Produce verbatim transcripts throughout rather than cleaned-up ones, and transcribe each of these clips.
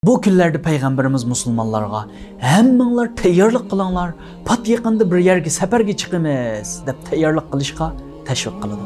بۇ كۈنلەردە پەيغەمبىرىمىز مۇسۇلمانلارغا، «ھەممىڭلار تەييارلىق قىلىڭلار، پات يېقىندا بىر يەرگە سەپەرگە چىقىمىز» دەپ تەييارلىق قىلىشقا تەشۋىق قىلىدۇ.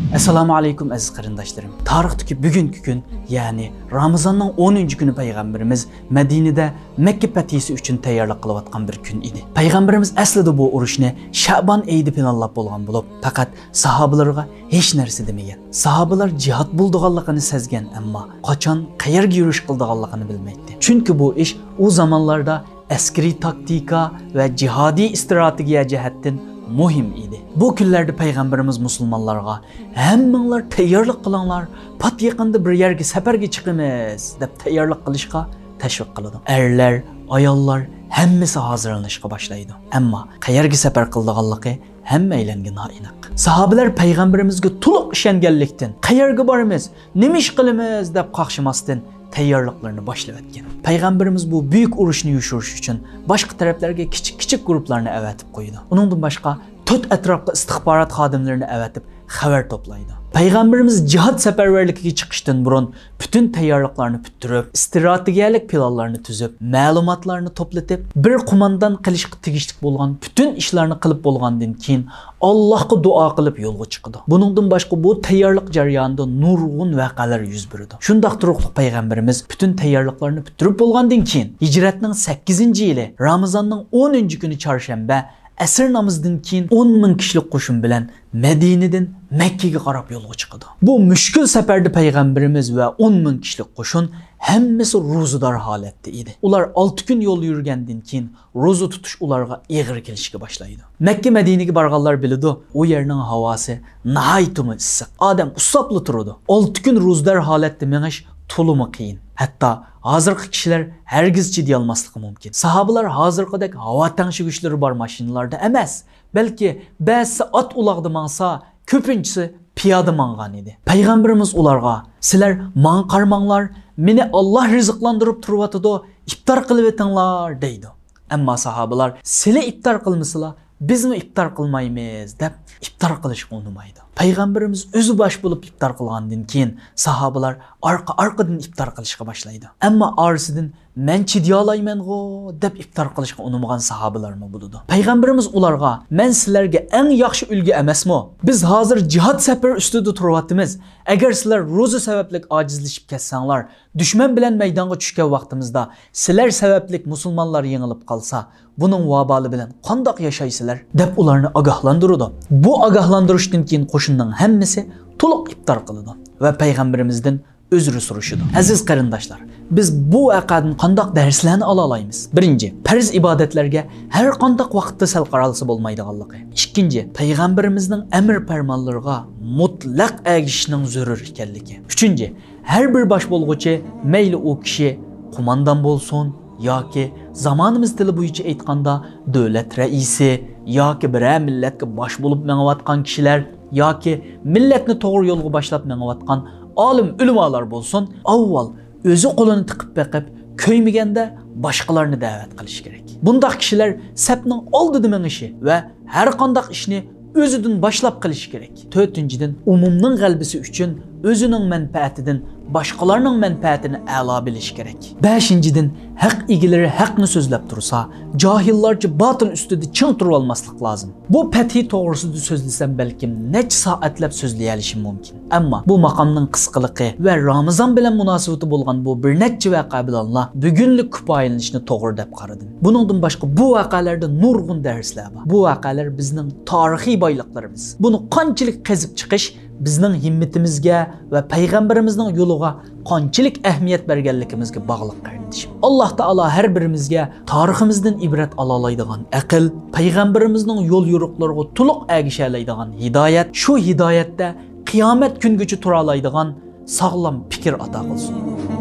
ئەسسالامۇ ئەلەيكۇم، ئەزىز قېرىنداشلىرىم. تارىختىكى بۈگۈنكى كۈن، يەنى رامىزاننىڭ ئونىنچى كۈنى پەيغەمبىرىمىز مەدىنىدە مەككە پەتھىسى ئۈچۈن تەييارلىق قىلىۋاتقان بىر كۈن ئىدى. پەيغەمبىرىمىز ئەسلىدە بۇ ئۇرۇشنى شەئبان ئېيىدا پىلانلاپ بولغان بولۇپ، پەقەت ساھابىلىرىغا ھېچ نەرسە دېمىگەن. ساھابىلار جىھاد بولىدىغانلىقىنى سەزگەن، ئەمما قاچان، قەيەرگە يۈرۈش قىلىدىغانلىقىنى بىلمەيتتى. چۈنكى بۇ ئىش ئۇ زامانلاردا ئەسكىرىي تاكتىكا ۋە جىھادىي ئىستراتېگىيە جەھەتتىن مۇھىم ئىدى. بۇ كۈنلەردە پەيغەمبىرىمىز مۇسۇلمانلارغا، «ھەممىڭلار تەييارلىق قىلىڭلار، پات يېقىندا بىر يەرگە سەپەرگە چىقىمىز» دەپ تەييارلىق قىلىشقا تەشۋىق قىلىدۇ. ئەرلەر، ئاياللار ھەممىسى ھازىرلىنىشقا باشلايدۇ. ئەمما قەيەرگە سەپەر قىلىدىغانلىقى ھەممەيلەنگە نائېنىق. ساھابىلەر پەيغەمبىرىمىزگە تولۇق ئىشەنگەنلىكتىن، «قەيەرگە بارىمىز، نېمە ئىش قىلىمىز؟» دەپ قاقشىماستىن، تەييارلىقلىرىنى باشلىۋەتكەن. پەيغەمبىرىمىز بۇ بۈيۈك ئۇرۇشنى يوشۇرۇش ئۈچۈن باشقا تەرەپلەرگە كىچىك كىچىك گۇرۇپپىلارنى ئەۋەتىپ قويىدۇ. ئۇنىڭدىن باشقا، تۆت ئەتراپقا ئىستىخبارات خادىملىرىنى ئەۋەتىپ خەۋەر توپلايدۇ. پەيغەمبىرىمىز جىھاد سەپەرۋەرلىكىگە چىقىشتىن بۇرۇن پۈتۈن تەييارلىقلارنى پۈتتۈرۈپ، ئىستراتېگىيەلىك پىلانلارنى تۈزۈپ، مەلۇماتلارنى توپلىتىپ، بىر قوماندان قىلىشقا تېگىشلىك بولغان پۈتۈن ئىشلارنى قىلىپ بولغاندىن كېيىن، ئاللاھقا دۇئا قىلىپ يولغا چىقىدۇ. بۇنىڭدىن باشقا، بۇ تەييارلىق جەريانىدا نۇرغۇن ۋەقەلەر يۈز بېرىدۇ. شۇنداق تۇرۇقلۇق پەيغەمبىرىمىز پۈتۈن تەييارلىقلارنى پۈتتۈرۈپ بولغاندىن كېيىن، ھىجرەتنىڭ سەككىزىنچى يىلى، رامىزاننىڭ ئونىنچى كۈنى چارشەنبە، ئەسىر نامىزىدىن كېيىن ئون مىڭ كىشىلىك قوشۇن بىلەن مەدىنىدىن مەككىگە قاراپ يولغا چىقىدۇ. بۇ مۈشكۈل سەپەردە پەيغەمبىرىمىز ۋە ئون مىڭ كىشىلىك قوشۇن ھەممىسى روزىدار ھالەتتە ئىدى. ئۇلار ئالتە كۈن يول يۈرگەندىن كېيىن روزا تۇتۇش ئۇلارغا ئېغىر كېلىشكە باشلايدۇ. مەككە مەدىنىگە بارغانلار بىلىدۇ، ئۇ يەرنىڭ ھاۋاسى ناھايىتىمۇ ئىسسىق. ئادەم ئۇسساپلا تۇرىدۇ. ئالتە كۈن روزىدار ھالەتتە مېڭىش تولىمۇ قىيىن. ھەتتا ھازىرقى كىشىلەر ھەرگىز چىدىيالماسلىقى مۇمكىن. ساھابىلار ھازىرقىدەك ھاۋا تەڭشىگۈچلىرى بار ماشىنىلاردا ئەمەس، بەلكى بەزىسى ئات ئۇلاغدا ماڭسا، كۆپىنچىسى پىيادە ماڭغان ئىدى. پەيغەمبىرىمىز ئۇلارغا، «سىلەر ماڭا قارىماڭلار، مېنى ئاللاھ رىزىقلاندۇرۇپ تۇرۇۋاتىدۇ، ئىپتار قىلىۋېتىڭلار» دەيدۇ. ئەمما ساھابىلار، «سىلى ئىپتار قىلمىسىلا، بىزمۇ ئىپتار قىلمايمىز» دەپ ئىپتار قىلىشقا ئۇنىمايدۇ. پەيغەمبىرىمىز ئۆزى باش بولۇپ ئىپتار قىلغاندىن كېيىن، ساھابىلار ئارقا-ئارقىدىن ئىپتار قىلىشقا باشلايدۇ. ئەمما ئارىسىدىن «مەن چىدىيالايمەنغۇ» دەپ ئىپتار قىلىشقا ئۇنىمىغان ساھابىلارمۇ بولىدۇ. پەيغەمبىرىمىز ئۇلارغا، «مەن سىلەرگە ئەڭ ياخشى ئۈلگە ئەمەسمۇ؟ بىز ھازىر جىھاد سەپىرى ئۈستىدە تۇرۇۋاتىمىز. ئەگەر سىلەر روزا سەۋەبلىك ئاجىزلىشىپ كەتسەڭلار، دۈشمەن بىلەن مەيدانغا چۈشكەن ۋاقتىمىزدا سىلەر سەۋەبلىك مۇسۇلمانلار يېڭىلىپ قالسا، بۇنىڭ ۋابالى بىلەن قانداق ياشايسىلەر؟» دەپ ئۇلارنى ئاگاھلاندۇرىدۇ. بۇ ئاگاھلاندۇرۇشتىن كېيىن قوشۇننىڭ ھەممىسى تولۇق ئىپتار قىلىدۇ ۋە پەيغەمبىرىمىزدىن ئۆزرە سورىشىدۇ. ئەزىز قېرىنداشلار، بىز بۇ ۋەقەدىن قانداق دەرسلەرنى ئالالايمىز؟ بىرىنچى، پەرز ئىبادەتلەرگە ھەر قانداق ۋاقىتتا سەل قارالسا بولمايدىغانلىقى. ئىككىنچى، پەيغەمبىرىمىزنىڭ ئەمر پەرمانلىرىغا مۇتلەق ئەگىشىشنىڭ زۆرۈر ئىكەنلىكى. ئۈچىنچى، ھەر بىر باش بولغۇچى، مەيلى ئۇ كىشى قوماندان بولسۇن ياكى زامانىمىز تىلى بويىچە ئېيتقاندا دۆلەت رەئىسى ياكى بىرەر مىللەتكە باش بولۇپ مېڭىۋاتقان كىشىلەر ياكى مىللەتنى توغرا يولغا باشلاپ مېڭىۋاتقان ئالىم ئۆلىمالار بولسۇن، ئاۋۋال ئۆزى قولىنى تىقىپ بېقىپ، كۆيمىگەندە باشقىلارنى دەۋەت قىلىش كېرەك. بۇنداق كىشىلەر سەپنىڭ ئالدىدا مېڭىشى ۋە ھەر قانداق ئىشنى ئۆزىدىن باشلاپ قىلىشى كېرەك. تۆتىنچىدىن، ئومۇمنىڭ غەلىبىسى ئۈچۈن ئۆزىنىڭ مەنپەئەتىدىن باشقىلارنىڭ مەنپەئەتىنى ئەلا بىلىشى كېرەك. بەشىنچىدىن، ھەق ئىگىلىرى ھەقنى سۆزلەپ تۇرسا، جاھىللارچە باتىل ئۈستىدە چىڭ تۇرۇۋالماسلىق لازىم. بۇ پەتھى توغرىسىدا سۆزلىسەم، بەلكىم نەچچە سائەتلەپ سۆزلىيەلىشىم مۇمكىن. ئەمما بۇ ماقامنىڭ قىسقىلىقى ۋە رامىزان بىلەن مۇناسىۋىتى بولغان بۇ بىر نەچچە ۋەقە بىلەنلا بۈگۈنلۈك كۇپايىلىنىشنى توغرا دەپ قارىدىم. بۇنىڭدىن باشقا بۇ ۋەقەلەردە نۇرغۇن دەرسلەر بار. بۇ ۋەقەلەر بىزنىڭ تارىخىي بايلىقلىرىمىز. بۇنى قانچىلىك قېزىپ چىقىش بىزنىڭ ھىممىتىمىزگە ۋە پەيغەمبىرىمىزنىڭ يولىغا قانچىلىك ئەھمىيەت بەرگەنلىكىمىزگە باغلىق، قېرىندىشىم. ئاللاھ تائالا ھەر بىرىمىزگە تارىخىمىزدىن ئىبرەت ئالالايدىغان ئەقىل، پەيغەمبىرىمىزنىڭ يول يورۇقلىرىغا تولۇق ئەگىشەلەيدىغان ھىدايەت، شۇ ھىدايەتتە قىيامەت كۈنگىچە تۇرالايدىغان ساغلام پىكىر ئاتا قىلسۇن.